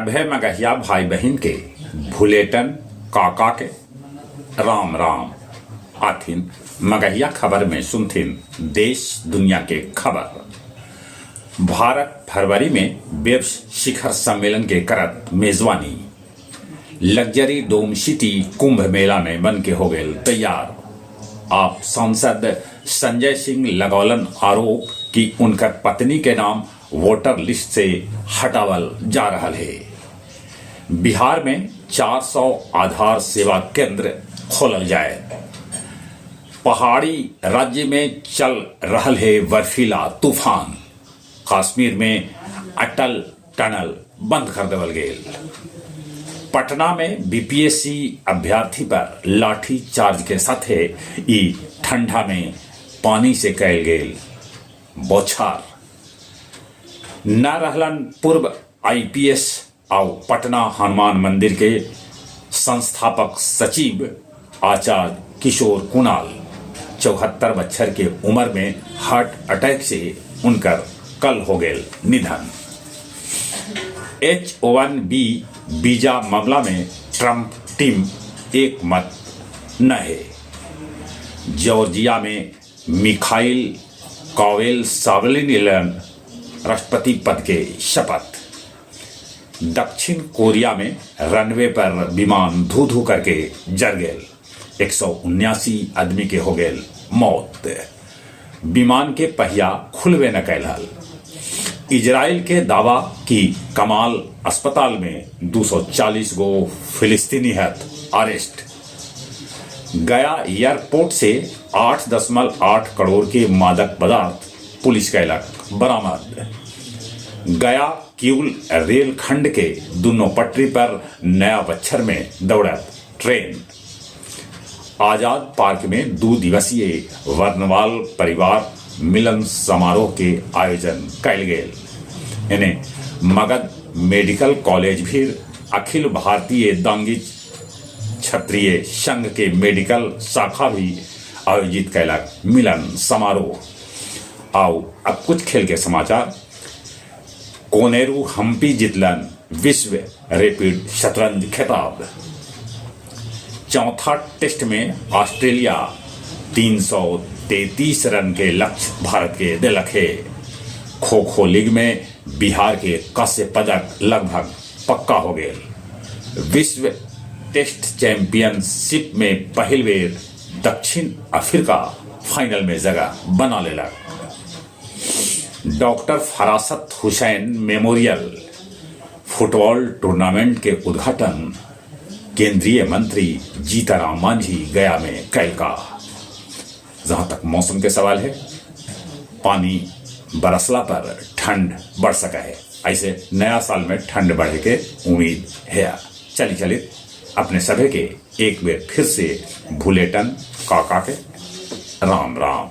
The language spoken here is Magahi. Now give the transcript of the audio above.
सभे मगहिया भाई बहिन के भुलेटन काका के राम राम। आथिन मगहिया खबर में सुनथिन देश दुनिया के खबर। भारत फरवरी में बेब्स शिखर सम्मेलन के करत मेजबानी। लग्जरी डोम सिटी कुंभ मेला में बन के हो गेल तैयार। आप सांसद संजय सिंह लगौलन आरोप कि उनकर पत्नी के नाम वोटर लिस्ट से हटावल जा रहल हे। बिहार में 400 आधार सेवा केंद्र खोलल जाए। पहाड़ी राज्य में चल रहल हे बर्फीला तूफान। कश्मीर में अटल टनल बंद कर देवल गेल। पटना में बीपीएससी अभ्यर्थी पर लाठी चार्ज के साथे ई ठंडा में पानी से कैल गेल बौछार। न रहलन पूर्व आईपीएस आउ पटना हनुमान मंदिर के संस्थापक सचिव आचार्य किशोर कुणाल 74 बच्छर के उम्र में हार्ट अटैक से उनकर कल हो गेल निधन। H-1B वीजा मामला में ट्रंप टीम एक मत न है। जॉर्जिया में मिखाइल कॉवेल सावलिन राष्ट्रपति पद के शपथ। दक्षिण कोरिया में रनवे पर विमान धू धू करके जर गेल। 179 आदमी के हो गेल मौत। विमान के पहिया खुलबे न कैल हल। इजराइल के दावा कि कमाल अस्पताल में 240 गो फिलिस्तीनी हथ अरेस्ट। गया एयरपोर्ट से 8.8 करोड़ के मादक पदार्थ पुलिस कैलक बरामद। गया किउल रेल खंड के दोनों पटरी पर नया बच्छर में दौड़त ट्रेन। आजाद पार्क में 2 दिवसीय वर्णवाल परिवार मिलन समारोह के आयोजन कैल गेल। इन्हें मगध मेडिकल कॉलेज भी अखिल भारतीय दांगी क्षत्रिय संघ के मेडिकल शाखा भी आयोजित कैलक मिलन समारोह। आओ अब कुछ खेल के समाचार। कोनेरू हम्पी जितलन विश्व रैपिड शतरंज खिताब। चौथा टेस्ट में ऑस्ट्रेलिया 333 रन के लक्ष्य भारत के दिलक है। खो खो लीग में बिहार के कांस्य पदक लगभग पक्का हो गए। विश्व टेस्ट चैंपियनशिप में पहल बेर दक्षिण अफ्रीका फाइनल में जगह बना लेलक। Doctor Farasat Hussain memorial football tournament के उद्घाटन केंद्रीय मंत्री जीतनराम मांझी गया में कैलका। जहां तक मौसम के सवाल है, पानी बरसला पर ठंड बढ़ सका है। ऐसे नया साल में ठंड बढ़े के उम्मीद है। चली चली अपने सभी के एक बार फिर से भुलेटन काका के राम राम।